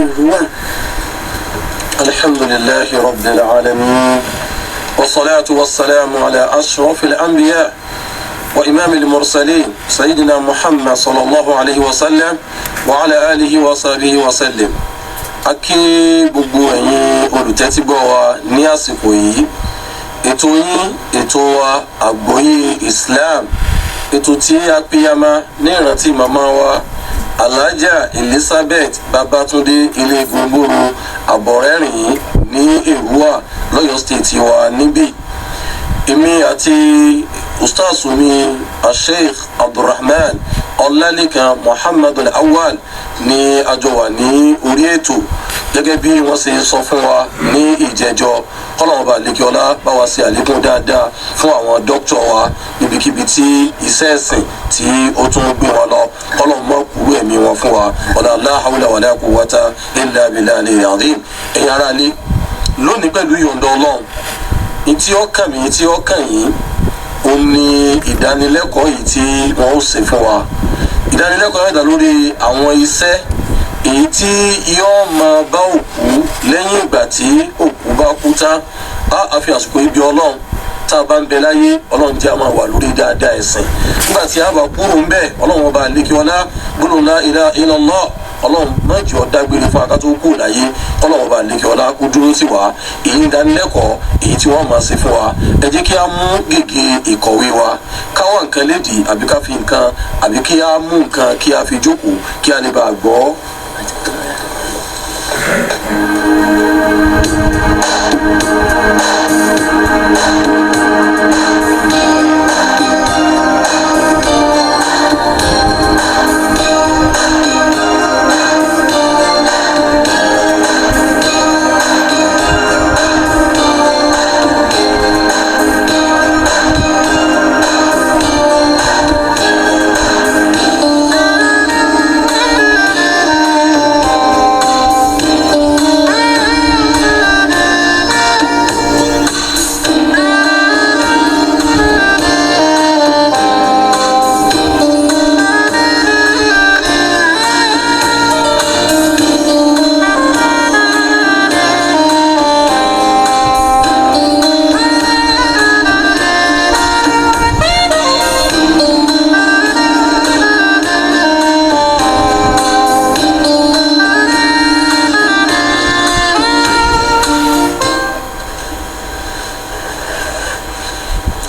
Èrúwà. Alhamdulillahi rabbil alamin wasalaatu wasalaamu ala ashrafil anbiya wa imaamil mursalin sayyidina Muhammad sallallahu alayhi wa sallam wa ala alihi wa sahbihi wa sallim. A kí gbogbo ẹ̀yin olùtẹ́tígbọ́ wa ní àsìkò yìí. Ètò yín, ètò wa, Àgbọ́yé Islam, ètò tí a píyàmá ní ìrántí màmá wa Alhaja Elizabeth Babatunde ilé gbogbooro Àbọ̀rẹ́rìn ní Èrúwà lọ́yọ̀ State wa níbí. Èmi àti ustaz mi Sheikh Abdulrahman Ọlálékan Muhammad Awal ní àjọ wà ní orí ètò gẹ́gẹ́ bí wọ́n ṣe sọ fún wa ní ìjẹ́jọ́. Kọ́lọ́mọba lẹ́kíọ́lá bá wa ṣe àlékún dáadáa fún àwọn dókítà wa níbikíbi tí iṣẹ́ ẹ̀sìn tí ó tún gbé wọn lọ, kọ́lọ́mọ kúrú ẹ̀mí wọn fún wa. Wala la hawla wala quwwata illa billahi al-azim. Ẹ̀yin ará ilé, lónìí pẹ̀lú ìyọ̀ǹda Ọlọ́run, ntí ó kàn mí, tí ó kàn yín, ó ní ìdánilẹ́kọ̀ọ́ yìí tí wọ́n ó ṣe fún wa. Ìdánilẹ́kọ̀ọ́ yóò dá lórí àwọn iṣẹ́ èyí tí yóò máa bá òkú lẹ́yìn ìgbà tí òkú bá kú tán. Á fi àsìkò ibi Ọlọ́run tá a bá ń bẹ láyé, Ọlọ́run jẹ́ a máa wà lórí dáadáa ẹ̀sìn. Nígbà tí a bá kúrò ń bẹ̀, Ọlọ́run ọba àlékiọlá gbólóhùn la ilaha illallah, Ọlọ́run má jẹ́ ó dágbére fún akátó kú láyé. Ọlọ́run ọba àlékiọlá kó dúró sí wa. Èyí ń dánilẹ́kọ̀ọ́ èyí tí wọ́n máa ṣe fún wa. Ẹ jẹ́ kí a mú gègé ìkọ̀wé wa, káwọn nǹkan lédìí, àbí ká fi nǹkan, àbí kí a mú nǹkan kí a fi jókòó kí a lè bá a gbọ́.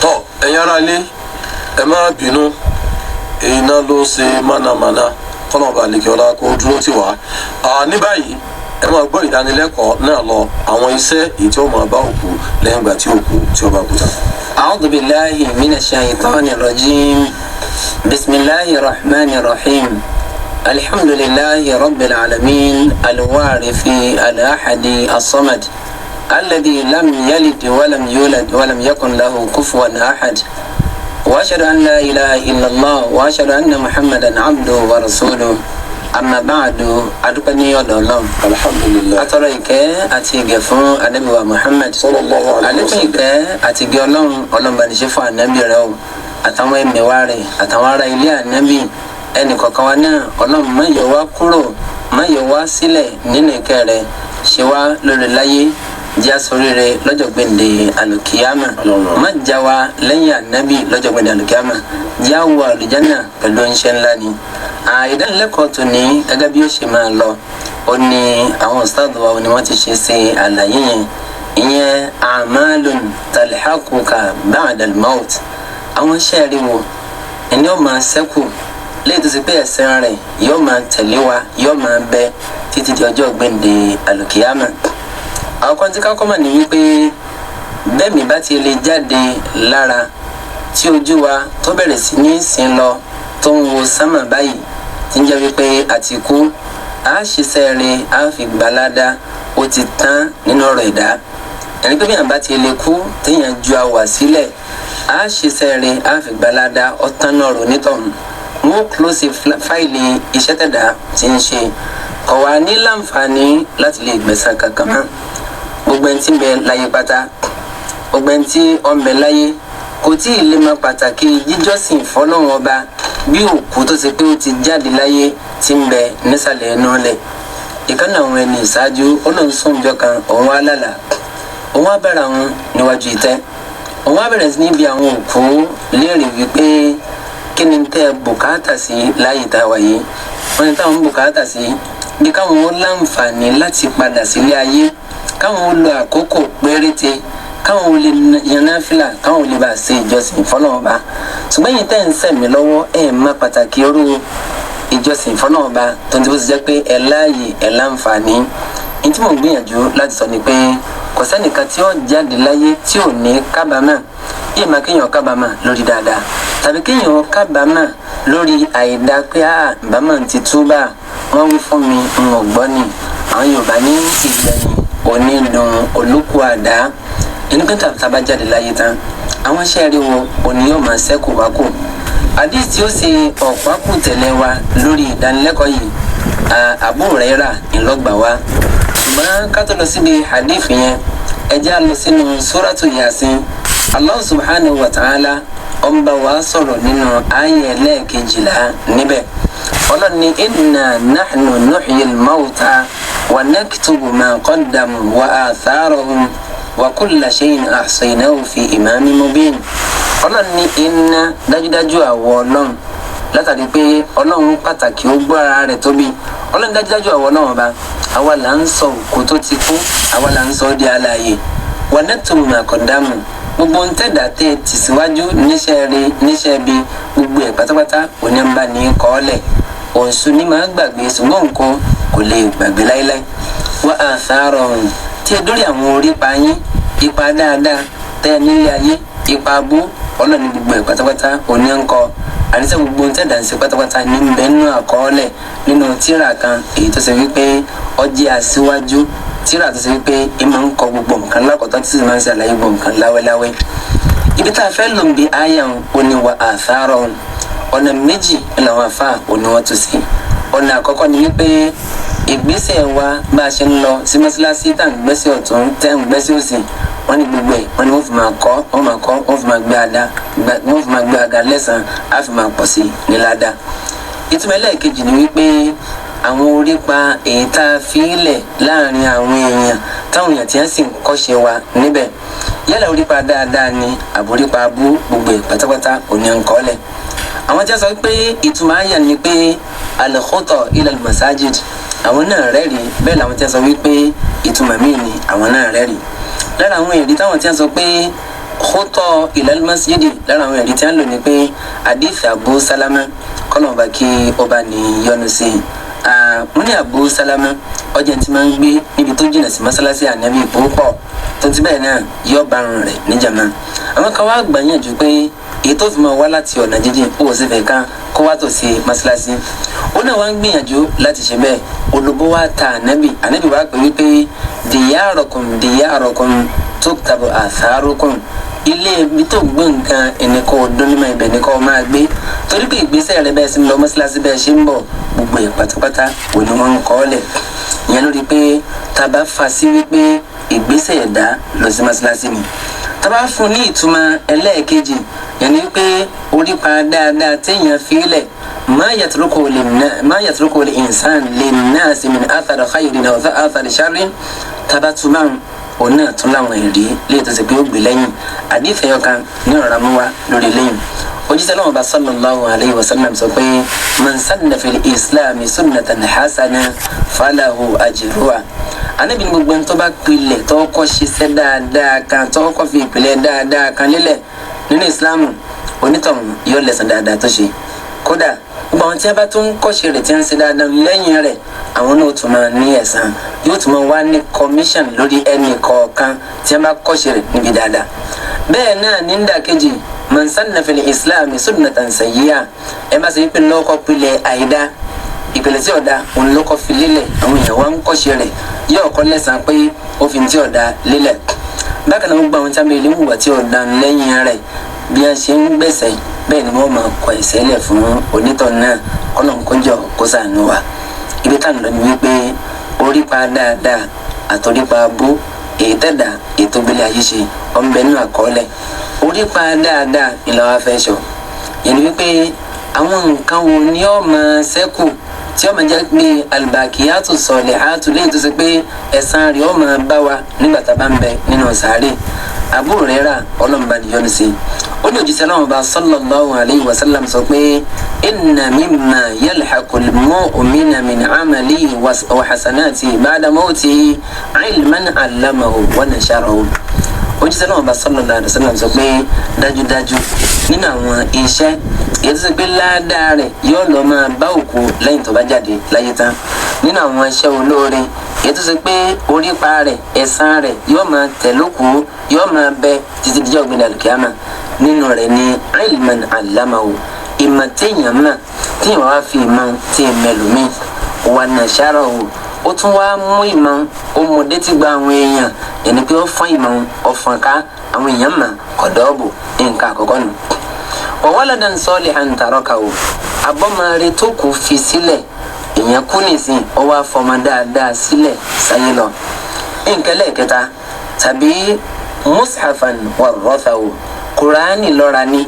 Tọ́, ẹ̀yin ará ilé, ẹ má bínú, iná ló ṣe mánamàná. Kọ́nà ọba àlekèọ́lá kó dúró tì wá. Ní báyìí, ẹ máa gbọ́ ìdánilẹ́kọ̀ọ́ náà lọ, àwọn iṣẹ́ èyí tí ó máa bá òkú lẹ́yìn ìgbà tí òkú tí ó bá kú tán. أعوذ بالله من الشيطان الرجيم. بسم الله الرحمن الرحيم. الحمد لله رب العالمين، الوارث الأحد الصمد، الذي لم يلد ولم يولد ولم يكن له كفوا أحد، وأشهد أن لا إله إلا الله، وأشهد أن محمدا عبده ورسوله. أما بعد، adúpẹ́ ní ọ̀dọ̀ Ọlọ́run. Alhamdulilayi. Atọ́rọ ìkẹ́ àti ìgẹ̀ fún Ànábì wa Muhammad. Sallallahu alaihi Àlékún wasallam. ìkẹ́ àti ìgẹ̀ Ọlọ́run, Ọlọ́run bá ní ṣe fún Ànábì rẹ̀ o, àtàwọn ẹ̀mẹ̀wá rẹ̀, àtàwọn ará ilé Ànábì, ẹnì kọ̀ọ̀kan wa náà, Ọlọ́run má yọ wá kúrò, má yọ wá sílẹ̀ nínú ìkẹ́ rẹ̀. Ṣe wá lórí láyé, jẹ́ àsoríire lọ́jọ́ gbẹ̀ǹde àlùkìyámà. Ọlọ́run. Má já wa lẹ́yìn Ànábì lọ́jọ́ gbẹ̀ǹde àlùkìyámà, jẹ́ àwọ̀ àlùjánnà pẹ̀lú oúnjẹ ńlá ni. Ìdánilẹ́kọ̀ọ́ tòní, gẹ́gẹ́ bí ó ṣe máa lọ, ó ní àwọn ustaad wa ni wọ́n ti ṣe ṣe àlàyé yẹn, ìyẹn a'malun talhaquka ba'da al-maut. Àwọn iṣẹ́ rí wo ẹni ó máa ṣẹ́kù léyìí tó ṣe pé ẹ̀san rẹ̀ yóò máa tẹ̀lé wa, yóò máa bẹ títí di ọjọ́ gbẹ̀ǹde àlùkìyámà. Àwọn kan tí ká kọ́ mà ní wípé bẹ́ẹ̀ mi bá ti lè jáde lára, tí ojú wa tó bẹ̀rẹ̀ sí ní sìn lọ, tó ń wo sánmà báyìí, tí ń jẹ́ wípé àti kú, a ṣiṣẹ́ rẹ̀, a fi gbalada, ó ti tán nínú ọ̀rọ̀ ẹ̀dá. Ẹni pé bí yàn bá ti lè kú, téèyàn ju àwà sílẹ̀, a ṣiṣẹ́ rẹ̀, a fi gbalada, ó tán náà rò nítọ̀hún. Wọ́n close fáìlì iṣẹ́ tẹ̀dá tí ń ṣe, kò wá ní láǹfààní láti lè gbẹ̀san kankan mọ́. Gbogbo ẹni tí ń bẹ láyé pátá, gbogbo ẹni tí ó ń bẹ láyé, kò tí ì lè mọ pàtàkì jíjọ́sìn fọlọ́run ọba bí òkú tó ṣe pé ó ti jáde láyé tí ń bẹ nísàlẹ̀ ẹnu lẹ̀. Ìkànnì àwọn ẹni ìṣáájú ó lóun sùn jọ kan, òun wá lálàá, òun wá bẹ̀rẹ̀ àwọn níwájú ìtẹ́, òun wá bẹ̀rẹ̀ sí ní bi àwọn òkú léèrè wípé kí ni tẹ́ bùkátà sí láyé tá a wà yìí. Wọ́n ní táwọn bùkátà sí bí káwọn ó láǹfààní láti padà sílé ayé, káwọn ó lo àkókò péréte, káwọn ó lè yan náfìlà, káwọn ó lè bá ṣe ìjọsìn fọlọ́run bá. Ṣùgbọ́n yìí tẹ́ ń sẹ̀mí lọ́wọ́ ẹ̀ má pàtàkì orú ìjọsìn fọlọ́run bá tó ń tí bó ti jẹ́ pé ẹ láàyè ẹ láǹfààní. Ní tí mò ń gbìyànjú láti sọ ni pé kò sẹ́nìkan tí ó jáde láyé tí ò ní kábàámà. Yìí máa kéèyàn kábàámà lórí dáadáa tàbí kéèyàn kábàámà lórí àìdá pé a bàámà ti túbà, wọ́n wí fún mi n ò gbọ́ ni. Àwọn Yorùbá ní ìgbẹ̀yìn onídùn olókùú àdá. Ẹni pé tá bá jáde láyé tán, àwọn iṣẹ́ rí wo òní yóò máa ṣẹ́kù wá kù. Àdìs tí ó ṣe ọ̀pá kù tẹ̀lé wa lórí ìdánilẹ́kọ̀ọ́ yìí, Abu Huraira ńlọgbà wa. Ṣùgbọ́n ká tó lọ síbi hadith yẹn, ẹ jẹ́ á lọ sínú suratu Yasin. Allah subhanahu wa ta'ala ó ń bá wa sọ̀rọ̀ nínú ayé ẹlẹ́ẹ̀kejìlá níbẹ̀. Ọlọ́run ní inna nahnu nuhyil mawta wa naktubu ma qaddamu wa atharahum wa kulla shay'in ahsaynahu fi imamin mubin. Ọlọ́run ní inna, dájúdájú àwọ̀ ọlọ́run, látàrí pé ọlọ́run pàtàkì ó gbọ́ ara rẹ̀ tóbi. Ọlọ́run dájúdájú àwọ̀ ọlọ́run ọba, àwa là ń sọ òkú tó ti kú, àwa là ń sọ ọ́ di alààyè. Wa naktubu ma qaddamu, gbogbo ń tẹ̀dá tẹ̀ tì síwájú níṣẹ́ rí níṣẹ́ bí gbogbo ẹ̀ pátápátá òní ń bá ní kọ́ọ́lẹ̀. Òǹṣu ní máa gbàgbé, ṣùgbọ́n nǹkan kò lè gbàgbé láéláé. Wa atharahum, tí ẹ dórí àwọn orí pa yín, ipa dáadáa tẹ́ ẹ nílé ayé, ipa abú, ọlọ́ọ̀ni gbogbo ẹ̀ pátápátá òní ń kọ́. Àníṣe gbogbo ń tẹ̀dá ń ṣe pátápátá ní bẹ́ẹ̀nù àkọọ́lẹ̀ nínú tírà kan èyí tó ṣe wípé ó jẹ́ aṣíwájú tírà tó ṣe wípé ẹ máa ń kọ gbogbo nǹkan lákọ̀tọ́ tí sì máa ń ṣe àlàyé gbogbo nǹkan láwẹ́láwẹ́. Ibi tá a fẹ́ lò ń bi àyà ń oní wa àthárọ̀, ọ̀nà méjì làwọn afá òní wọn tún sí. Ọ̀nà àkọ́kọ́ ni wípé ìgbésẹ̀ wa bá a ṣe ń lọ sí mọ́ṣáláṣí tá à ń gbẹ́sẹ̀ ọ̀tún tẹ́ ń gbẹ́sẹ̀ òsì, wọ́n ní gbogbo ẹ̀ wọ́n ní wọ́n fi máa kọ́, wọ́n máa kọ́, wọ́n fi máa gbé ada, wọ́n fi máa gbé aga lẹ́sàn-án, á fi máa pọ̀ sí ní ládàá. Ìtumọ̀ ẹlẹ́ẹ̀kejì ni wípé àwọn orípa èyí tá a fi lẹ̀ láàrin àwọn èèyàn táwọn èèyàn tí wọ́n sì ń kọ́ṣe wa níbẹ̀, yálà orípa dáadáa ni àbórípa abú, gbogbo ẹ̀ pátápátá òní ń kọ́lẹ̀. Àwọn tí wọ́n sọ pé ìtumọ̀ àyà ni pé al-khuta ila al-masajid, àwọn náà rẹ́rìí. Bẹ́ẹ̀ làwọn tí wọ́n sọ wípé ìtumọ̀ míì ni àwọn náà rẹ́rìí. Lára àwọn ẹ̀rí táwọn tí wọ́n sọ pé khuta ila al-masjid, lára àwọn ẹ̀rí tí wọ́n lò ní pé hadith Abu Salama, kọ́nà kí ọba ní yọ́nú sí i. Wọ́n ní Abu Salama ọjà tí máa ń gbé níbi tó jìnnà sí mọ́sálásí ànábì púpọ̀, tó ti bẹ́ẹ̀ náà yọ barun rẹ̀ níjàmá. Àwọn kan wá gbàyànjú pé èyí tó fi máa wá láti ọ̀nà jíjìn ó sì fẹ́ kán kó wá tó sí mọ́sálásí. Ó náà wá ń gbìyànjú láti ṣe bẹ́ẹ̀. Olùbó wa ta ànábì, ànábì wá pè wípé diyarakum diyarakum tuktabu atharukum, ilé ibi tó gbé nǹkan ẹni kò dúnnímọ̀ ibẹ̀ ni kò máa gbé, torí pé ìgbésẹ̀ rẹ bẹ́ẹ̀ sì ń lọ mọ́sálásí bẹ́ẹ̀ ṣe ń bọ̀ gbogbo ẹ̀ pátápátá òní wọn ń kọ́ lẹ̀. Ìyẹn lórí pé tá a bá fa sí wípé ìgbésẹ̀ ẹ̀dá lọ sí mọ́sálásí ni. Tá a bá fún ní ìtumọ̀ ẹlẹ́ẹ̀kejì, yẹn ni wípé orípa dáadáa téèyàn fi lẹ̀, ma yatruku al-insan lin-nasi min athari khayrin aw athari sharrin, tabatuma òun náà tún láwọn ẹ̀rí lè tó ṣe pé ó gbé lẹ́yìn àdìfẹ́yọ kan ní ọ̀rọ̀ amúwá lórí lẹ́yìn. Òjíṣẹ́ náà bá sallallahu alayhi wa sallam sọ pé man sanna fil islam sunnatan hasana falahu ajruha. Ànábì ní gbogbo ẹni tó bá pilẹ̀ tó kọ́ ṣiṣẹ́ dáadáa kan, tó kọ́ fi ìpìlẹ̀ dáadáa kan lélẹ̀ nínú ìsìláàmù, onítọ̀hún yóò lẹ̀san dáadáa tó ṣe. Kódà gbogbo àwọn tí a bá tún kọ́ṣe rẹ̀ tí ń ṣe dáadáa lẹ́yìn rẹ̀, àwọn náà tún máa ní ẹ̀san, yóò tún máa wá ní commission lórí ẹnì kọ̀ọ̀kan tí a bá kọ́ṣe rẹ̀ níbi dáadáa. Bẹ́ẹ̀ náà ní ndàkejì, man sanna fil islam sunnatan sayyi'a, ẹ bá ṣe wípé lọ́kọ́ pilẹ̀ àìdá, ìpìlẹ̀ tí ọ̀dà òun ló kọ́ fi lélẹ̀, àwọn èèyàn wá ń kọ́ṣe rẹ̀, yóò kọ́ lẹ́san pé ó fi tí ọ̀dà lélẹ̀. Bákan náà gbogbo àwọn tí a bẹ ilé wùwà tí ọ̀dà lẹ́yìn rẹ̀ bí a ṣe ń gbẹ̀sẹ̀, bẹ́ẹ̀ ni wọ́n máa kọ ẹ̀ṣẹ̀ lẹ̀ fún onítọ̀ náà, kọ́nà kọjọ kó ṣàánú wa. Ibi tá à ń lọ ni wípé orípa dáadáa àtòrípa abú èyí tẹ̀dá ètò ìgbélé ayé ṣe ọ̀nbẹ nínú àkọọ́lẹ̀. Orípa dáadáa ni làwọn afẹ́ sọ. Yẹn ni wípé àwọn nǹkan wo ni ó máa ṣẹ́kù tí ó máa jẹ́ pé albakiyatu solihatu léyìí tó ṣe pé ẹ̀san rẹ̀ ó máa bá wa nígbà tá a bá ń bẹ nínú sàárè. Abu Hurairah ọlọ́mùbá ni yọ́nu sí i, ó ní òjíṣẹ́ náà bá sallallahu alayhi wa sallam sọ pé inna mimma yalhaqul mu'mina min amalihi wa hasanatihi ba'da mawtihi ilman 'allamahu wa nasharahu. Òjíṣẹ́ náà bá sallallahu alayhi wa sallam sọ pé dájúdájú nínú àwọn iṣẹ́ èyí tó ṣe pé ládàá rẹ̀ yóò lọ máa bá òkú lẹ́yìn tó bá jáde láyé tán, nínú àwọn iṣẹ́ olóore èyí tó ṣe pé orípa rẹ̀ ẹ̀san rẹ̀ yóò máa tẹ̀ lókù yóò máa bẹ títí díjọ́ gbẹ̀dẹ̀ àlùkìyámà, nínú rẹ̀ ní ilman allamahu, ìmọ̀ téèyàn mọ̀ téèyàn wá fi ìmọ̀ tí ì mẹlòmíì, wa nasharahu, ó tún wá mú ìmọ̀ ó mú détí gba àwọn èèyàn, yẹn ni pé ó fọ́n ìmọ̀ ọ̀fọ̀n ká àwọn èèyàn mọ̀ kọ̀dọ́ọ̀bù nǹkan àkọ́kọ́ nù. Wa waladan salihan tarakahu, abọ́mọre tó kù fi sílẹ̀, èèyàn kú nìsín ó wá fọmọ dáadáa sílẹ̀ sáyé lọ. Nǹkan lẹ́ẹ̀kẹta tàbí mushafan warrathahu, kùránì lọ́ra ni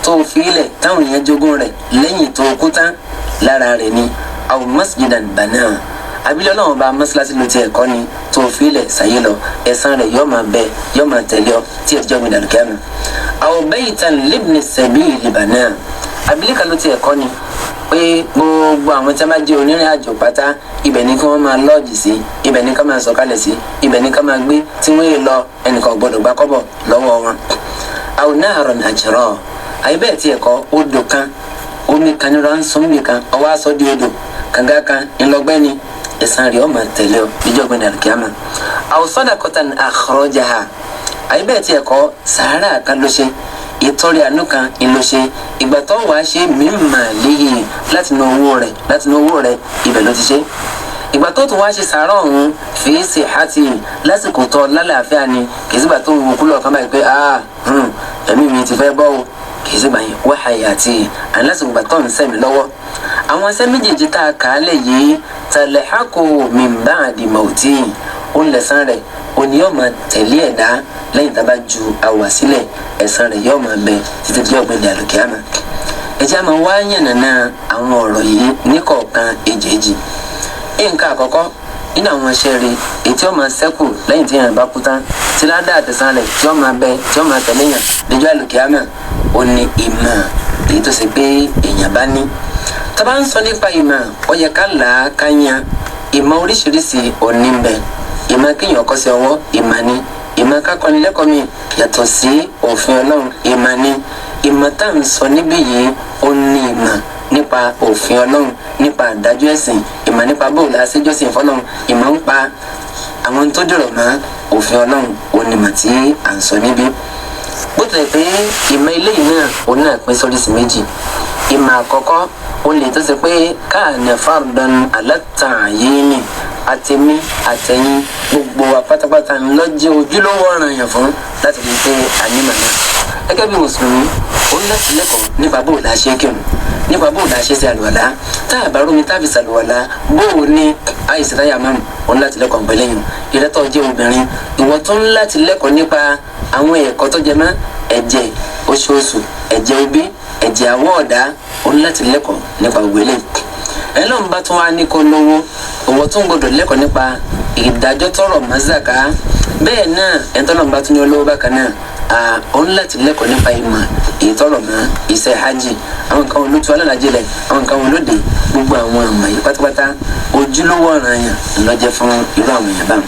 tó fi ilẹ̀ táwọn èèyàn jogún rẹ̀ lẹ́yìn tó kú tán lára rẹ̀ ni, aw masjidan bana, abilẹ̀ ọlọ́run bá mọ́sálásí ló ti ẹ̀kọ́ ni tó fi ilẹ̀ sáyé lọ, ẹ̀san rẹ̀ yóò máa bẹ yóò máa tẹ̀lé ọ tí ẹ̀ jọ́ mi dàlùkẹ́ àmì. Aw baytan libni sabili bana, abilẹ̀ kan ló ti ẹ̀kọ́ ni pé gbogbo àwọn tí a bá jẹ́ onírìn àjò pátá ibẹ̀ ni kí wọ́n máa lọ́ọ̀jì sí, ibẹ̀ ni ká máa sọ̀kalẹ̀ sí, ibẹ̀ ni ká máa gbé tí wọ́n yé lọ, ẹnìkan gbọ́dọ̀ gbá kọ́bọ̀ lọ́wọ́ wọn. Aw nahran ajra, àyè bẹ́ẹ̀ tiẹ̀ kọ́ odò kan omi kan ní ránṣọ́nbì kan ọwọ́ aṣọ di odò kànga kan ńlọgbẹ́ni, ẹ̀san rẹ̀ ó máa tẹ̀lé ọ níjọ́ gbẹ̀dẹ̀ àlùkìyámà. Aw sadaqatan akhrajaha, àyè bẹ́ẹ̀ tiẹ̀ kọ́ sàárà kan ló ṣe, ìtọ́rẹ àánú kan ló ṣe, ìgbà tó wàá ṣe mímà léyìí láti nu owó rẹ̀ láti nu owó rẹ̀ ibẹ̀ ló ti ṣe. Ìgbà tó tún wáá ṣe sàárà ọ̀hún fi ṣe hàtì lásìkò tó lálàáfíà ni, kì í sígbà tó ń wo kúlọ̀ kan báyìí pé ẹ̀mí mi ti fẹ́ bọ́ o, kì í sígbà yẹn wáhàyà àti àlásìkò gbà tó ń sẹ̀mí lọ́wọ́. Àwọn ẹsẹ̀ méjèèjì tá a kà á lẹ̀ yìí talhaqu min ba'di mawti, ó ń lẹ̀sán rẹ̀ òní yóò máa tẹ̀lé ẹ̀dá lẹ́yìn tá a bá ju àwà sílẹ̀, ẹ̀san rẹ̀ yóò máa bẹ títí tí ọ̀gbìn àlùkìyámà. Ẹ̀jẹ̀ a máa wá yànnàná àwọn ọ̀rọ̀ yìí níkọ̀ọ̀kan èjèèjì. Nǹkan àkọ́kọ́ nínú àwọn iṣẹ́ rẹ̀ èyí tí ó máa ṣẹ́kù lẹ́yìn tí èèyàn bá kú tán tí ládàá àtẹ̀sán rẹ̀ tí ó máa bẹ tí ó máa tẹ̀lé yàn lójú àlùkìyámà, ó ní ìmọ̀ èyí tó ṣe pé èèyàn bá ní. Tá bá ń sọ nípa ìmọ̀, ó yẹ ká là á ká yan ìmọ̀ oríṣiríṣi òní ń bẹ. Ìmọ̀ kéèyàn kọ́ sí ọwọ́ ìmọ̀ ni, ìmọ̀ kákọ́nilẹ́kọ̀ọ́ mi yàtọ̀ sí òfin Ọlọ́run ìmọ̀ ni. Ìmọ̀ tá à ń sọ níbí yìí ó ní ìmọ̀ nípa òfin Ọlọ́run, nípa àdájọ́ ẹ̀sìn, ìmọ̀ nípa bóòlù àṣejọ́sìn fọlọ́run, ìmọ̀ ń pa àwọn tó dọ̀rọ̀ mọ́ òfin Ọlọ́run onímọ̀ tí à ń sọ níbí. Bó tilẹ̀ pé ìmọ̀ eléyìí náà òun náà pín sóríṣi méjì. Ìmọ̀ àkọ́kọ́ ó lè tó ṣe pé káàní fardan alátàyéní, àtẹ̀mí àtẹ̀yìn gbogbo wa pátápátá ńlọ́jẹ́ ojúlówó ọ̀ràn yàn fún láti fi pé ànímọ̀ náà. Gẹ́gẹ́ bí mùsùlùmí, ó ń láti lẹ́kọ̀ọ́ nípa bó la ṣe kírun, nípa bó la ṣe ṣe àlùwàlá, tá a bá rómi tá a fi ṣàlùwàlá, bó o ní àìsí táyà márùn, ó ń láti lẹ́kọ̀ọ́ pẹ̀lẹ́ yìí. Ìrẹ́tọ̀ jẹ́ obìnrin, ìwọ tó ń láti lẹ́kọ̀ọ́ nípa àwọn ẹ̀kọ́ tó jẹ mọ́ ẹ̀jẹ̀ oṣooṣù, ẹ̀jẹ̀ obi, ẹ̀jẹ̀ àwọ̀ ọ̀dá, ó ń láti lẹ́kọ̀ọ́ nípa ògbélé. Ẹlọ́run bá tún wá ní kó lówó, òwò tún gbọdọ̀ lẹ́kọ̀ọ́ nípa ìdájọ́ tọrọ mọ́ zàká. Bẹ́ẹ̀ náà ẹ̀ńtọ́lọ́run bá tún ní olówó bákan náà, ó ń láti lẹ́kọ̀ọ́ nípa ìmọ̀ ìtọ́rọ̀ mọ́ iṣẹ́ hajj, àwọn nǹkan olótú alálàájẹlẹ̀, àwọn nǹkan olóde, gbogbo àwọn àmọ̀ yìí pátápátá ojúlówó ọ̀ranyàn ńlọ́jẹ́ fún irú àwọn èèyàn báwọn.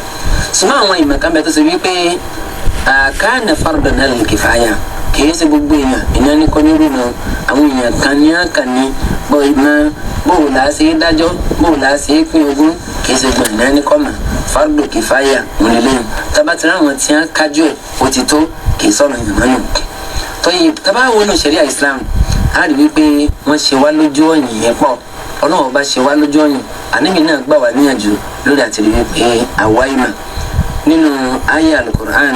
Ṣùgbọ́n àwọn ìmọ̀ kan bẹ tó ṣe wípé kana fardan alal kifaya, kìí ṣe gbogbo èèyàn ìyẹn ní kọ́nírú mọ́, àwọn èèyàn kan ní àkànní bóò là á ṣe é dájọ́, bóò là á ṣe é pín ogún, kìí ṣe gbọ̀n ìyẹn ní kọ́mà fardu kifaya òlélẹ́yìn tabatira àwọn tí wọ́n kájú ẹ̀ ó ti tó, kìí sọ̀rọ̀ èèyàn mọ́nù. Tọ́yì tábà wo nù ṣẹ̀ríà Islam, á rí wípé wọ́n ṣe wá lójú ọ̀yìn yẹn pọ̀, Ọlọ́run bá ṣe wá lójú ọ̀yìn, àníbi náà gbà wá níyànjú lórí àti rí wípé àwa ìmọ̀ nínú ayé alukur'an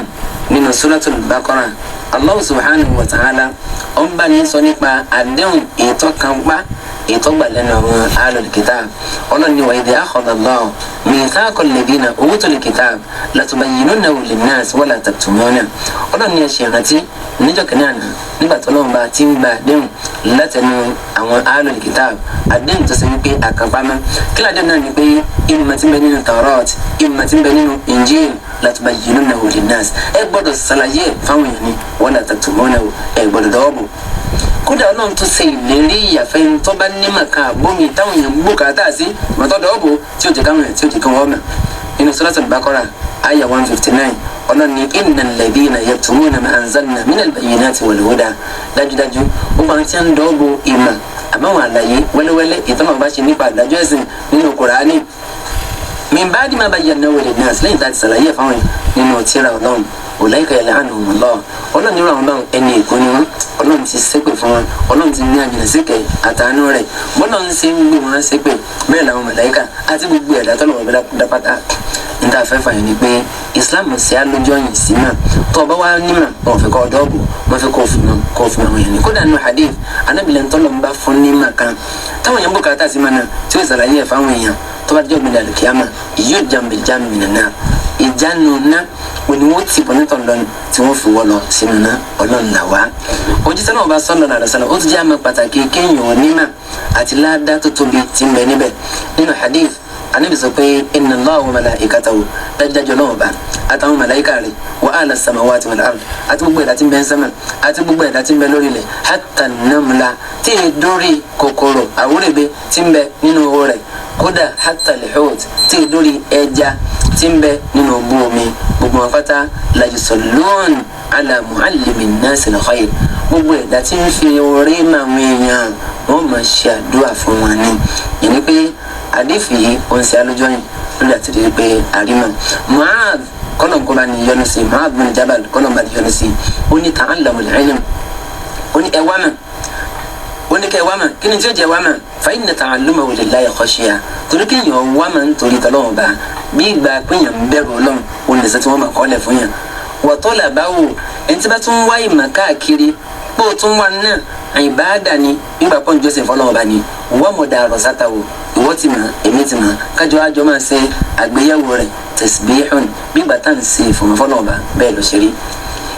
nínú suratul Baqara, Allah subhanahu wa ta'ala ó ń bá ní sọ nípa àdéhùn ètò kan pa ètò gbà lẹ́nu àwọn ahlul kitab. Ọlọ́run ní wa idh akhadha Allahu mithaqa alladhina utul kitab latubayyinunnahu linnas wala taktumunahu. Ọlọ́run ní ẹ ṣe ìrántí níjọ́ kìíní àná Nígbà tó lọ́wọ́ bá ti ń gba àdéhùn látẹnu àwọn ahlul kitab, àdéhùn tó ṣe wípé àkànpamọ́ kí ládéhùn náà ni pé ìmọ̀ tí ń bẹ nínú Taurat, ìmọ̀ tí ń bẹ nínú Injil, latubayyinunnahu linnas, ẹ gbọ́dọ̀ ṣàlàyé fáwọn èèyàn ni, wala taktumunahu, ẹ gbọ́dọ̀ dọ́wọ́ bò. Kódà Ọlọ́run tó ṣe ìlérí ìyàfẹ́ tó bá nímọ̀ kan àbómi táwọn èèyàn ń bùkátà sí mọ́tò dọ́wọ́ bò tí ò jẹ́ káwọn èèyàn tí ò jẹ́ kí wọ́n mọ̀. Nínú Suratul Baqara aya 159, Ọlọ́run ní innal ladhina yaktumuna ma anzalna minal bayyinati wal huda, dájúdájú ó máa ti ń dọ́wọ́ ìmọ̀ àbáwọn àlàyé wẹ́lẹ́wẹ́lẹ́ ìtọ́nà bá ṣe nípa àdájọ́ ẹ̀sìn nínú Kùránì, min ba'di ma bayyanahu linnas, lẹ́yìn tá a ti ṣàlàyé fáwọn nínú tírà Ọlọ́run, ulaika yal'anuhumullah, Ọlọ́run nírú àwọn báwọn ẹni èkó ni wọn, Ọlọ́run ti ṣépè fún wọn, Ọlọ́run ti ní àjìnà síkẹ̀ àtàánú rẹ̀, bọ́lá ń ṣe ń gbé wọn ṣépè bẹ́ẹ̀ làwọn màláíkà àti gbogbo ẹ̀dá tọ́lọ̀ wọn dápátá. Níta fẹ́ fàyè ni pé Islam ṣe á lójú ọ̀yìn sí mà tó ọba wa nímà wọn fi kọ́ ọ̀dọ́ bò wọn fi kọ́ òfin mọ́ kọ́ òfin àwọn èèyàn ní. Kódà nínú hadith anábìlẹ̀ ńtọ́lọ̀ ń bá fún nímà kan táwọn èèyàn bùkátà sí mà náà tí ó ṣàlàyé ẹ̀ fáwọn èèyàn tó bá jọ́ gbẹ̀dẹ̀ àlùkìyàmà yóò jàǹbì jàǹbì nàná ìjánu ná òní wọ́n ti bọ̀ nítorí lọ́nà tí wọ́n fi wọ́ lọ sínú ná. Ọlọ́run là wá. Òjíṣẹ́ náà bá sọ́nà àlọ́sọ́nà ó ti jẹ́ àmọ́ pàtàkì kéèyàn onímọ̀ àti ládàá tó tóbi tí ń bẹ níbẹ̀. Nínú hadith Ànábì sọ pé inna Allaha wa malaikatahu, dájúdájú Ọlọ́run bá àtàwọn màláíkà rẹ̀, wa ahla samawati wal ard, àti gbogbo ẹ̀dá tí ń bẹ ń sánmà àti gbogbo ẹ̀dá tí ń bẹ lórí ilẹ̀, hatta namla, tí ì dórí kòkòrò àwúrẹ́bẹ tí ń bẹ nínú owó rẹ̀, kódà hatta al-hut, tí ì dórí ẹja tí ń bẹ nínú ogún omi, gbogbo wọn pátá la yusallun ala muallimi nnasi al-khayr, gbogbo ẹ̀dá tí ń fi orí màmú èèyàn wọ́n máa ṣe àdúrà fún wọn ni. Yẹn ni pé àdéfì yìí ó ń ṣe alójọ́yìn lórí àti rí pé àrímọ̀ Mu'adh kọ́nà kó bá ní yọnu sí, Mu'adh bin Jabal kọ́nà bá ní yọnu sí, ó ní ta'allamul ilm, ó ní ẹwà mà, ó ní kẹ́ ẹwà mà, kí ni tí ó jẹ́ ẹwà mà? Fa inna ta'allumahu lillahi khashiya, torí kéèyàn wá mà ń torí tọ́lọ́wọ́n bá bí ìgbà péyàn ń bẹ̀rù Ọlọ́run òun lè sẹ́ tí wọ́n máa kọ́lẹ̀ fún yàn. Wa talabahu, ẹni tí bá tún wá ìmọ̀ káàkiri pé ó tún wà náà ìbáàdà ni, nígbà pọ́n jọ́sìn fọlọ́wọ́n bá ní wọ́n mọ̀ dàrọ̀ sátàwò, ìwọ́ ti mọ̀ èmi ti mọ̀ kájọ àjọ máa ṣe àgbéyẹ̀wò rẹ̀ tasbihun, gbígbà tá à ń ṣe ìfọ̀mọ́fọ́lọ́wọ́n bá bẹ́ẹ̀ ló ṣe rí.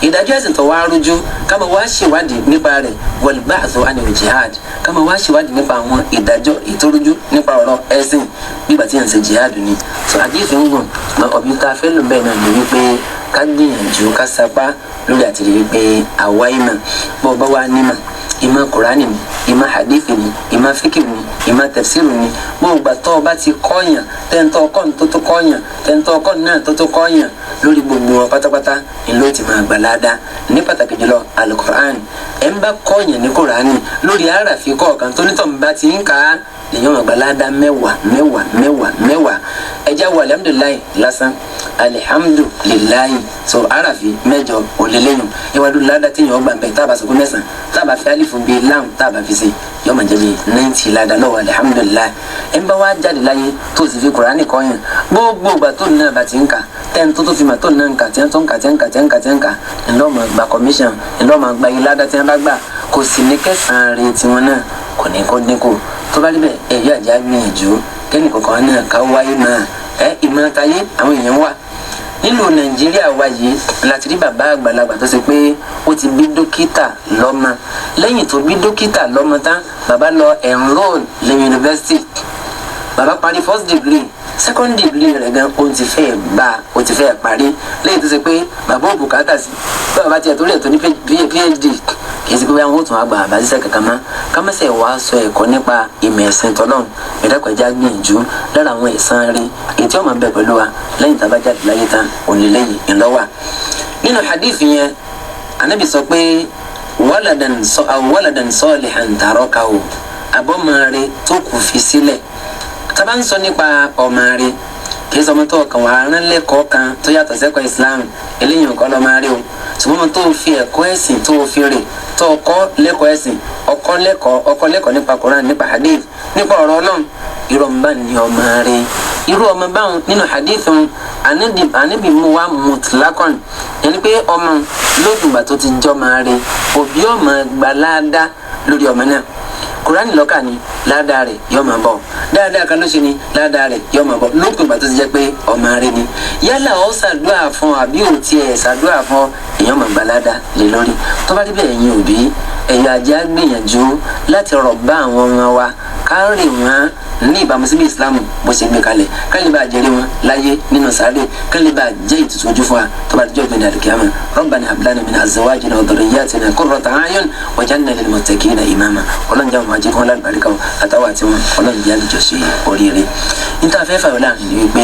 Ìdájọ́ ẹ̀sìn tó wá rújú ká máa wá ṣèwádìí nípa rẹ̀, wal ba'thu anil jihad, ká máa wá ṣèwádìí nípa àwọn ìdájọ́ ìtòrújú nípa ọ̀rọ̀ ẹ̀sìn nígbà tí à ń ṣe jihad ni. So àdìsí ń gùn mọ ọ̀bí tá a fẹ́ lò bẹ́ẹ̀ náà ni wípé ká gbìyànjú ká sapá lórí àti rí wípé àwa ìmọ̀ bọ́ bá wá nímọ̀, ìmọ̀ kùránì ni, ìmọ̀ hadithi ni, ìmọ̀ fíkì ni, ìmọ̀ tafsiru ni, gbogbo àtọ́ ọba ti kọ́yàn tẹ́ntọ́ ọkọ́ ní tó tó kọ́yàn tẹ́ntọ́ ọkọ́ náà tó tó kọ́yàn lórí gbogbo wọn pátápátá ni ló ti máa gbà ládàá. Ní pàtàkì jùlọ alukur'an, ẹ̀ ń bá kọ́yàn ní kùránì lórí àràfi kọ̀ọ̀kan tó nítọ̀ bá ti ń kà á lèyàn máa gbà ládàá mẹ́wàá mẹ́wàá mẹ́wàá mẹ́wàá. Ẹja wọ alihamudulilayi lásán, alihamudulilayi so àràfi mẹ́jọ òlélẹ́yìn ìwádìí ládàá tí yàn ọgbà ń bẹ tá a bá sọ pé mẹ́sàn-án tá a bá fi alifu bíi lam tá a bá fi ṣe yọ máa jẹ bíi 90 ládàá lọ́wọ́ alihamudulilayi. Ẹ̀ ń bá wá jáde láyé tó sì fi kùránì kọ́yàn gbogbo ìgbà tó náà bá ti ń kà tẹ́ni tó tó fi mà tó náà ń kà tí wọ́n tó ń kà tí wọ́n ń kà tí wọ́n ń kà tí wọ́n ń kà ńlọ́ máa gba commission, ńlọ́ máa gba ilé ládàá tí wọ́n bá gbà, kò sì ní kẹsàn-án rẹ̀ tiwọn náà kò ní kó dínkù. Tó bá rí bẹ́ẹ̀ ẹ̀yọ́ àjá gbìyànjú kẹ́ni kọ̀ọ̀kan náà ká wáyé máa ẹ ìmọ̀ tayé àwọn èèyàn wà nílùú Nàìjíríà wa yìí láti rí bàbá àgbàlagbà tó ṣe pé ó ti bí dókítà lọ́mọ. Lẹ́yìn tó bí dókítà lọ́mọ tán, bàbá lọ enroll lé yunifásitì, bàbá parí first degree, second degree rẹ̀ gan ó ti fẹ́ gbà ó ti fẹ́ parí. Lẹ́yìn tó ṣe pé bàbá ò bùkátà sí bàbá tiẹ̀ torí ẹ̀ tó ní PhD, kì í ṣe pé àwọn ò tún wá gba àbá ṣiṣẹ́ kankan mọ́. Kámẹ́sẹ̀ wàá sọ ẹ̀kọ́ nípa ìmọ̀ ẹ̀sìn tọ́lọ́run ìdákọ̀já gbìyànjú lára àwọn ẹ̀san rí èyí tí ó máa bẹ pẹ̀lú wa lẹ́yìn tá a bá jáde láyé tán òní lẹ́yìn ńlọ́wà. Nínú hadith yẹn Ànábì sọ pé waladan salihan tarakahu, àbọ̀mọ̀ọ́rẹ́ tó kù fi sílẹ̀. Tá a bá ń sọ nípa ọmọ rẹ̀, kì í sọ ọmọ tó kàn wá rán lẹ́kọ̀ọ́ kan tó yàtọ̀ sẹ́kọ̀ọ́ Islam, eléyìí nǹkan lọ́ọ́ máa rí o, ṣùgbọ́n ọmọ tó fi ẹ̀kọ́ ẹ̀sìn tó fi rè tó ọkọ́ lẹ́kọ̀ọ́ ẹ̀sìn, ọkọ́ lẹ́kọ̀ọ́ ọkọ́ lẹ́kọ̀ọ́ nípa Quran, nípa hadith, nípa ọ̀rọ̀ Ọlọ́run, irú ọmọ bá ní ọmọ rẹ̀. Irú ọmọ báwọn nínú hadith Ànábì mú wa mutlakon, yẹn ni pé ọmọ lódùgbà tó ti jọ́ máa rè òbí ọmọ gbalada lórí ọmọ náà. Kùránì lọ́kà ni ládàá rẹ̀ yóò máa bọ̀, dáadáa kan ló ṣe ni ládàá rẹ̀ yóò máa bọ̀, lópin ìgbà tó ti jẹ́ pé ọmọ rẹ̀ ni. Yálà ó ṣàdúrà fún àbí ò tiẹ̀ ṣàdúrà fún, èèyàn máa gba ládàá lé lórí. Tó bá rí bẹ́ẹ̀, ẹ̀yin òbí, ẹ̀yin ajá, gbìyànjú láti rọ̀ bá àwọn ọmọ wa, ká rè wọ́n ní ìbámu sí bí Islam bó ṣe gbé kalẹ̀, ká lè bá jẹ́rìí wọn láyé nínú sáré, ká lè bá jẹ́ ìtutù ojú fún wa tó bá dijọ́ gbẹ̀dẹ̀ àlùkìyàmà. Rabbana hab lana min azwajina wa dhurriyyatina qurrata a'yun waj'alna lil muttaqina imama. Ọlọ́run jẹ́ àwọn àjẹkọ́ wọn lálùbáríkà àtàwọn àti wọn, Ọlọ́run jẹ́ àlùjọ ṣe oríire. Níta fẹ́ fàwọn láàrin ni wípé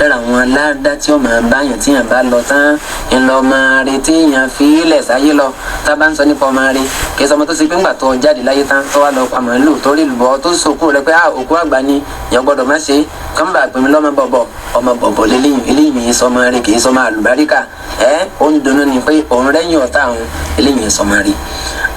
lára àwọn aládá tí ó máa báyàn tí yàn bá lọ tán, ńlọ máa retí yàn fi ilẹ̀ sáyé lọ. Tá a bá ń sọ nípa ọmọ rẹ, kì í sọ ọmọ tó ṣe pé ńgbà tó jáde láyé tán tó wá lọ pa màálù tó rí lùbọ́ tó sòkú rẹ pé a òkú àgbà ni, yàn gbọ́dọ̀ má ṣe kánbà pèmí lọ́mọ bọ̀bọ̀, ọmọ bọ̀bọ̀ lélẹ́yìn eléyìí yìí sọmọ rẹ, kì í sọmọ àlùbáríkà. Ẹ ó ń dunnú ni pé òun rẹ́yìn ọ̀tá àwọn eléyìí yìí sọmọ rẹ.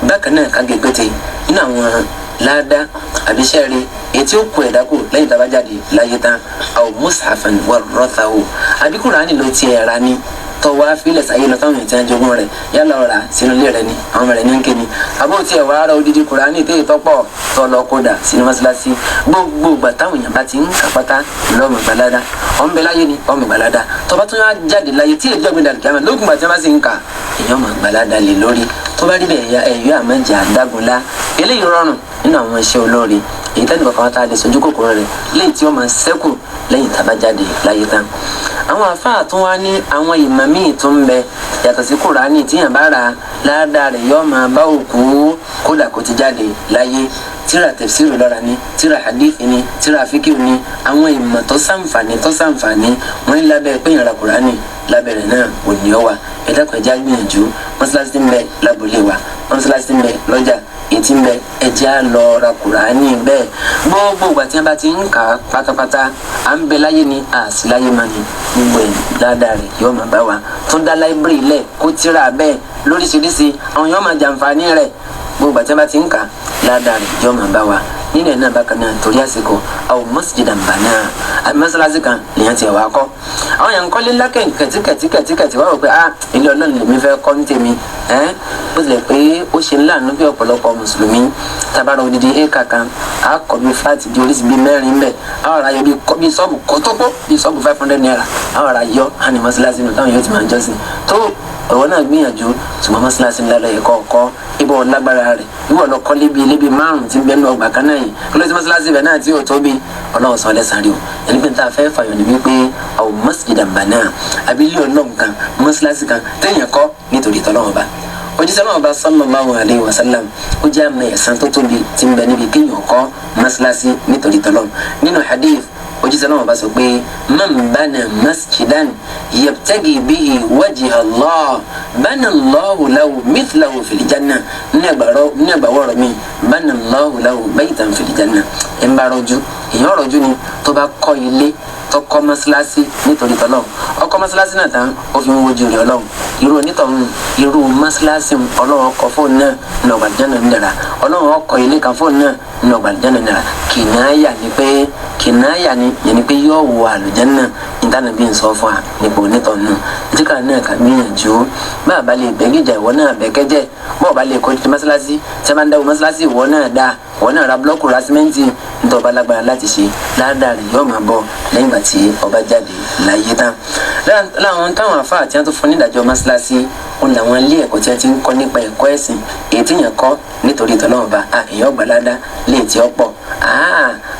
Bákan náà, ká gé pété nínú àwọn láàdá àbíṣẹ́ rẹ ètí ó kù ẹ̀dá kù lẹ́yìn tá a bá jáde láyé tán, aw mushafan warrathahu, àbí Kùránì ló tiẹ̀ ra ni tọwọ́ afílẹ̀ sáyé lọ táwọn èèyàn jogún rẹ̀, yálà ọ̀rà sínú ilé rẹ̀ ni, àwọn ọmọ rẹ̀ ní ń ké ni, àbó tiẹ̀ wàá ra odidi Kùránì téè tọ́pọ̀ tọ́ lọ kódà sínú mọ́ṣáláṣí, gbogbo ìgbà táwọn èèyàn bá ti ń kà pátá lọ́mọ ìgbàládá. Ọ̀n bẹ láyé ni ọmọ ìgbàládá, tọba tó yá jáde láyé tí èdè ọ̀gbìn dàlùkì àmọ́ lókùn gbà tí wọ́n bá sì ń kà, èèyàn mọ̀ ìgbàládá lè lórí. Tó bá rí bẹ́ẹ̀, ya ẹ̀yọ́ àmọ́jà àdágunlá eléyìí rọrùn nínú àwọn iṣẹ́ olóore èyí tẹ́nì kọ̀ọ̀kan wá tá a lè sojú kòkòrò rẹ̀ léyìí tí ó máa ṣẹ́kù lẹ́yìn tá a bá jáde láyé tán. Àwọn àfáà tún wá ní àwọn ìmọ̀ míì tó ń bẹ yàtọ̀ sí Kùránì tíyàn bá ra, ládàá rẹ̀ yóò máa bá òkú kódà kó ti jáde láyé. Tíra tafsiru lọ́ra ni, tíra hadith ni, tíra fíkìw ni, àwọn ìmọ̀ tó sàǹfààní tó sàǹfààní wọ́n ní lábẹ́ pé ìyàrá Kùránì lábẹ́ rẹ̀ náà ò ní ọ wa. Ẹ̀dá kan ẹja gbìyànjú, mọ́sálásí ń bẹ lábúlé wa, mọ́sálásí ń bẹ lọ́jà ètí ń bẹ, ẹjẹ́ á lọ ra Kùránì bẹ́ẹ̀. Gbogbo ìgbà tí wọ́n bá ti ń kà á pátápátá, à ń bẹ láyé ni à sí láyé máa ní, gbogbo ẹ̀ ládàá rẹ̀ yóò máa bá wa. Tún dá library lẹ̀, kó tíra bẹ́ẹ̀ lóríṣiríṣi, àwọn yóò máa jàǹfààní rẹ̀. Gbogbo ìgbà tí wọ́n bá ti ń kà á, ládàá rẹ̀ yóò máa bá wa nínú ẹ̀ náà. Bákan náà, torí àsìkò, àwọn masjidan bana, àbí mọ́sálásí kan lèyàn ti wá kọ́. Àwọn yẹn ń kọ́lé ńlá kẹ̀tìkẹ̀tìkẹ̀tìkẹ̀tì wá wò pé ah, ilé Ọlọ́run lèmi fẹ́ kọ́ ní tèmi ẹ́. Bó tilẹ̀ pé ó ṣe ńlá nínú bí ọ̀pọ̀lọpọ̀ mùsùlùmí tabara odidi éka kan, a kọ́ bí flat di oríṣi bíi mẹ́rin bẹ́ẹ̀, a ọ̀rọ̀ ayọ̀ bí sọ́ọ̀bù kótópó, bí sọ́ọ̀bù ₦500, a ọ̀rọ̀ ayọ̀ á ní mọ́sálásí nù táwọn yóò ti máa jọ́sìn. Tó ọ̀wọ́ náà gbìyànjú, ṣùgbọ́n mọ́sálásí ńlá lọ́yẹ̀ kọ́kọ́ ibò lágbára rẹ̀ ìwọ lọ kọ́ lébi lébi márùn tí ń bẹ́ẹ̀ nù ọgbà kan náà yìí, kí ló ti mọ́sálásí bẹ̀ náà tí yóò tóbi? Ọlọ́run sọ lẹ́sàn-án rí o. Ẹni pé n ta fẹ́ fàyọ̀ ní wípé àwọn masjidan bana, àbí ilé Ọlọ́run kan, mọ́sálásí kan téèyàn kọ́ nítorí tọ́lọ́run ọba. Òjíṣẹ́ náà ọba sallallahu alayhi wa sallam, ó jẹ́ àmì ẹ̀san tó tóbi tí ń bẹ níbi kéèyàn kọ́ mọ́sálásí nítorí tọ́lọ́run. Nínú hadith, òjíṣẹ́ náà ọba sọ pé man bana masjidan yabtagi bihi wajha Allah, bana Allahu lahu mithlahu fil janna. Ní ẹgbàwọ́rọ̀ mi, bana Allahu lahu baytan fil janna. Ẹ̀ ń bá rọjú, èèyàn rọjú ni tó bá kọ́ ilé, tó kọ́ mọ́sálásí nítorí tọ́lọ́run. Ó kọ́ mọ́sálásí náà tán, ó fi ń wojú rẹ̀ Ọlọ́run. Irú onítọ̀hún, irú mọ́sálásí Ọlọ́run ọkọ̀ fóònù náà ní ọgbà àlùjánnà ń dara. Ọlọ́run ọkọ̀ ilé kan fóònù náà ní ọgbà àlùjánnà ń dara. Kìnnáyà ni pé kìnnáyà ni yẹn ni pé yóò wọ àlùjánnà ìtànà bí n sọ fún wa nípa onítọ̀hún náà. Ìdíkà náà kà gbìyànjú, bá a bá lè bẹ́gìjà, ìwọ náà bẹ́kẹ́jẹ́. Bọ́ọ̀ bá lè kọ́ mọ́sálásí tí a bá ń dáwọ́ mọ́sálásí, ìwọ náà dá, ìwọ náà ra búlọ́ọ̀kù, ra símẹ́ǹtì, nítorí ọba lágbára láti ṣe, ládàá rẹ̀ yóò máa bọ̀ lẹ́yìn ìgbà tí ọba jáde láyé tán. Láwọn táwọn afáà tí wọ́n tó fún nídàájọ́ mọ́sálásí òun làwọn ilé ẹ̀kọ́ tí wọ́n ti ń kọ́ nípa ẹ̀kọ́ ẹ̀sìn, èyí tí èèyàn kọ́ nítorí tọ́lọ́run bá èèyàn gbà ládàá léè tí ó pọ̀.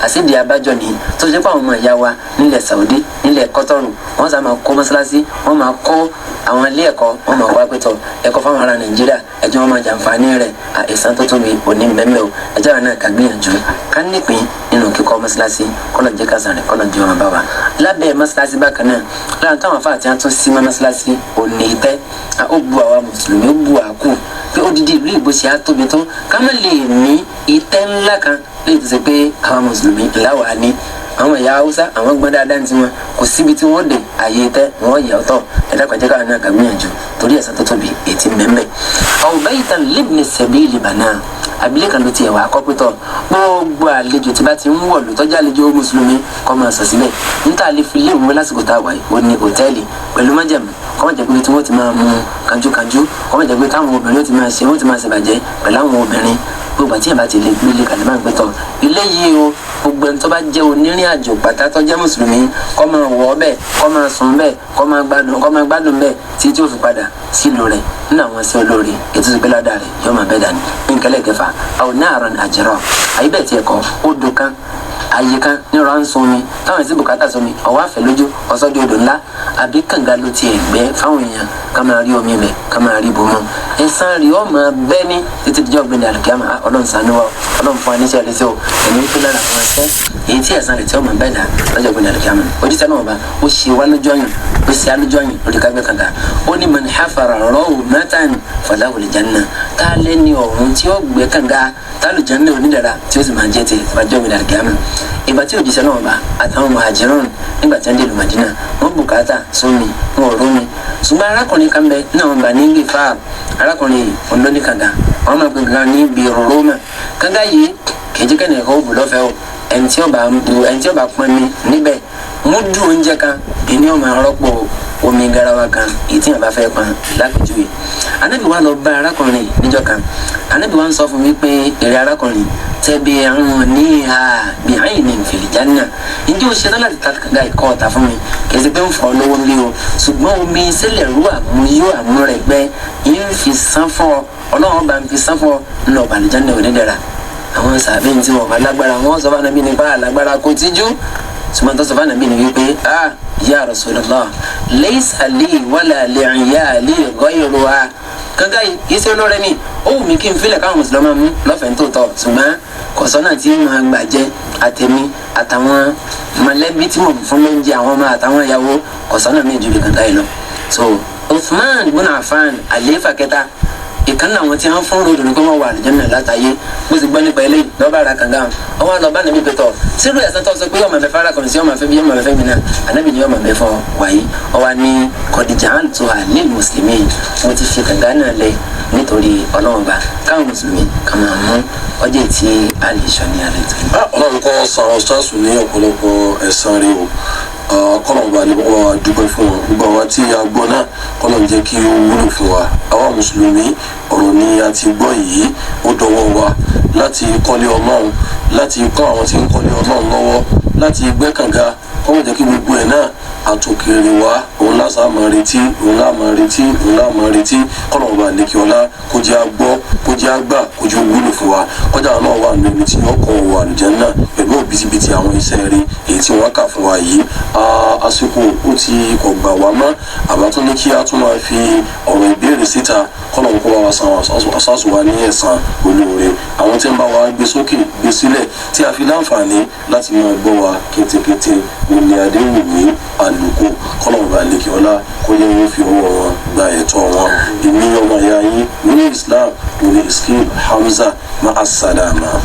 Àṣìdí abájọ nìyí tó ṣe pé àwọn ọmọ ìyá wa nílẹ̀ Saudi, nílẹ̀ Kọ́tọ́rù, wọ́n sá máa kó mọ́sálásí, wọ́n máa kó àwọn ilé ẹ̀kọ́, wọ́n máa kó apẹ̀tọ̀ ẹ̀kọ́ fáwọn ará Nàìjíríà, ẹjọ́ wọn máa jàǹfààní rẹ̀. Ẹ̀san tó tóbi òní mẹ́mẹ́ o. Ẹjọ́ àwọn náà ká gbìyànjú ká nípìn nínú kíkọ́ mọ́sálásí, kọ́nà jẹ́ kásán rẹ̀, kọ́nà jẹ́ wọn bá wa lábẹ́ mọ́sálásí. Bákan náà, láwọn táwọn afá àti wọn tún sí mọ́sálásí òní ìtẹ́, ó bu àwa mùsùlùmí, ó bu àkú pé odidi ìlú ìbò ṣe á tóbi tó ká má lè ní ìtẹ́ ńlá kan léyìí tó ṣe pé àwọn mùsùlùmí ńlá wà ní. Àwọn ẹ̀yà Haúsá, àwọn gbọ́n dáadáa ní tiwọn, kò síbi tí wọ́n dé àyè tẹ́ wọ́n yẹ ọ̀tọ̀. Ẹ̀dá kan jẹ́ káwọn náà kà gbìyànjú torí ẹ̀san tó tóbi ètí mẹ́mẹ́. Aw baytan libni sabili bana, abilé kan ló tiẹ̀ wá kọ́pútọ̀, gbogbo àlejò tí bá ti ń wọ̀lú tọ́jú àlejò mùsùlùmí kọ́ máa sọ síbẹ̀. Níta lè fi lé ìwé lásìkò tá a wà yìí, ó ní hòtẹ́ẹ̀lì pẹ̀lú májẹ̀mú kọ́ máa jẹ́ pé tí wọ́n ti máa mú kanjúkanjú, kọ́ máa jẹ́ pé táwọn obìnrin ó ti máa ṣe, wọ́n ti máa ṣèbàjẹ́ pẹ̀lú àwọn obìnrin. Gbogbo àti ìyàbá ti lè gbélé kalẹ̀ máa ń gbé tọ̀ ilé yìí o, gbogbo ẹni tó bá jẹ́ onírìn àjò pátá tó jẹ́ mùsùlùmí kó máa wọ̀ ọ́ bẹ́ẹ̀, kó máa sùn bẹ́ẹ̀, kó máa gbádùn bẹ́ẹ̀ tí tí ó fi padà sílùú rẹ̀. Nínú àwọn sí olóore ètò ìgbé ládàá rẹ̀ yóò máa bẹ́ẹ̀ dání. Nkẹlẹ́ kẹfà àwọn náà àjẹrọ àyè bẹ́ẹ̀ tiẹ̀ kọ́ odò kan àyè kan ní ọ̀rọ̀ à ń sun omi táwọn èsì bùkátà sunmi ọwọ́ àfẹ́ lójú ọ̀sọ́dí odò ńlá àbí kànga ló tiẹ̀ gbẹ́ fáwọn èèyàn ká máa rí omi bẹ̀ ká máa rí bomọ́ ẹ̀san rí ọ́ máa bẹ́ ní títí dijọ́ gbẹ̀dẹ̀ àlùkìyámà. Ọlọ́run ṣàánú wa, ọlọ́run fún wa níṣẹ́ rẹ̀ sí o. Ẹ̀mí pé lára àwọn ẹsẹ̀ èyí tí ẹ̀san rẹ̀ tí ó máa bẹ́ dà lọ́jọ́ gbẹ̀dẹ̀ àlùkìyámà. Ojúṣe náà bá ó ṣe wá lójú ọyàn, ó ṣe alójú ọyàn lórí kágbẹ́ kànga. Ó ní man hafara rawmatan falahul janna, tá a lé ní ọ̀hún tí ó gbẹ́ kànga tálùjánnà onídàra tí ó sì máa jẹ́ ti ìbájọ́ gbẹ̀dẹ̀ àlùkìyámà. Ìgbà tí òjíṣẹ́ náà bá àtàwọn muhajirun nígbà tí wọ́n dé ìlú Madina, wọ́n bùkátà sómi, wọn ò rómi. Ṣùgbọ́n arákùnrin kan bẹ náà wọ́n bá ní gèfà, arákùnrin olóní kànga, wọ́n máa gbé kànga ní ibi Rómà. Kànga yìí kìí kẹ́ni ẹ̀kọ́ òbú lọ́fẹ̀ẹ́ o, ẹni tí ó bá pọn mi níbẹ̀ múdù oúnjẹ kan ìní ó máa rọ́pò omi garawa kan èyí tí yàn bá fẹ́ pọn lápèjúwe. Ànábì wa lọ bá arákùnrin níjọ́ kan, Ànábì wa ń sọ fún mi pé èrè arákùnrin tẹbi àwọn níhà bíhìn ní fìlìjánà, ǹjẹ́ o ṣetán láti ta kànga ìkọ́ ọ̀tà fún mi? Kì í ṣe pé ń fọ́ lówó ń lé o, ṣùgbọ́n omi sílẹ̀ rú àmúyó àmúrẹ̀gbẹ́ ń fi san fún ọ, ọlọ́run bá ń fi san fún ọ ńlọ bàlìjánà onídẹ̀ra. Àwọn sàbẹ̀ tí wọn bá lágbára wọn sọ fún Ànábì nípa àlágbára kò tíjú, ṣùgbọ́n tó sọ fún Ànábì ní wípé ah ya Rasulullah laysa li wala li'iyali ghayruha, kànga yìí ṣe olóore ni ó wù mí kí n filẹ̀ káwọn mùsùlùmí mú lọ́fẹ̀ẹ́ tó tọ̀, ṣùgbọ́n kọ̀sọ́nà tí mo gbà jẹ́ àtẹ̀mí àtàwọn mọ̀lẹ́bí tí mo fún lóúnjẹ àwọn ọmọ àtàwọn ìyàwó, kọ̀sọ́nà mi ju bí kànga yìí lọ. So Uthman ibn Affan àlééfà kẹta ìkànnì àwọn tí wọn fún ròdùn kó wọn wà àlùjánnà látàyé bó ti gbọ́ nípa eléyìí lọ́ba ara kànga wọn wá lọ bá nàbí pẹ̀tọ̀ sírù ẹ̀sán tó sọ pé yọ̀ọ́ màfẹ́ fara kọ̀ọ̀sì yọ̀ọ́ màfẹ́ bí yọ̀ọ́ màfẹ́ mi náà ànábì ni yọ̀ọ́ màfẹ́ fọ wáyé ọwọ́ ní kọ̀díjà tó hà lil mùsùlùmí, mo ti fi kànga náà lẹ̀ nítorí ọlọ́run bá káwọn mùsùlùmí kà máa mú ọjọ́ tí a lè sọ ní alẹ́ tó. Ọlọ́run kọ́ san ọ̀ṣáṣù ní ọ̀pọ̀lọpọ̀ ẹ̀san rẹ̀ o, kọ́lọ̀ bá ní wọ́n dúpẹ́ fún wọn. Gbogbo àwa tí a gbọ́ náà kọ́lọ̀ ń jẹ́ kí ó wúlò fún wa. Àwa mùsùlùmí ọ̀rọ̀ ni a ti gbọ́ yìí, ó dọwọ́ wa láti kọ́lé ọlọ́run, láti kọ́ àwọn tí ń kọ́lé ọlọ́run lọ́wọ́, láti gbẹ́ kànga, kọ́mọ̀ jẹ́ kí gbogbo ẹ̀ náà àtòkèrè wa òun lásà máa retí, òun lá máa retí, òun lá máa retí. Kọ́lọ̀ bá ní kí ọlá kó jẹ́ agbọ́, kó jẹ́ agbà, kó jẹ́ wúlò fún wa, kọjá náà wà níbi tí ọkọ̀ wà àlùjánnà pẹ̀lú òbítíbitì àwọn iṣẹ́ rí èyí tí wọ́n kà fún wa yìí. Àsìkò ó ti kò gbà wá mọ́, àbá tún ní kí a tún máa fi ọ̀rọ̀ ìbéèrè síta, kọ́lọ̀ kó wa san ọ̀sásù wa ní ẹ̀san olóore. Àwọn tí ń bá wa gbé sókè gbé sílẹ̀ tí a fi láǹfààní láti máa gbọ́ wa kétékété òní Adéwùmí Àlùkò, kọ́lọ̀ bá lékè ọlá kó yẹ wọ́n fi ọwọ́ wọn gba ẹ̀tọ́ wọn. Èmi ọmọ ìyá yín nínú Islam òní Iskil Hamza ma'as salama.